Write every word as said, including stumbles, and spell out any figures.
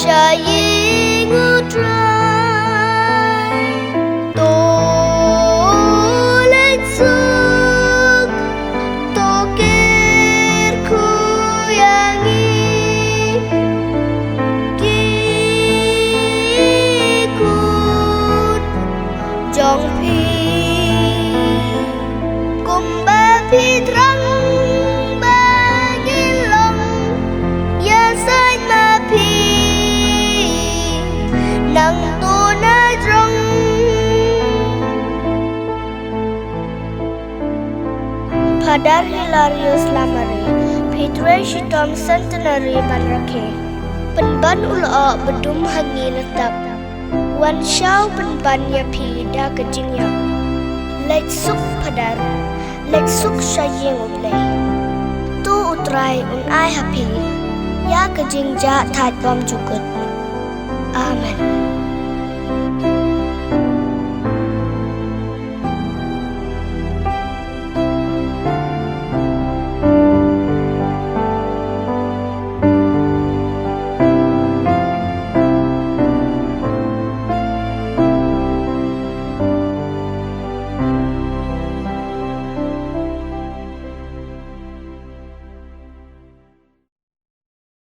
sha ïing U Trai. To leit suk, to kyrkhu ïa ngi ki khun jong phi. Kumba phi thrang ba ngin long, ïasaid ma phi, nangta na jrong. Phadar Hilarius Lamare, phi trei shitom centenary ban rakhe. Pynban u lyoh ba dum ha ngi na tap. Wan shaw pynban ïa phi da ka jingïap. Leit suk Phadar, leit suk sha ïing U Blei. To U Trai un ai ha phi ïa ka jingjahthait bym jukut. Amen.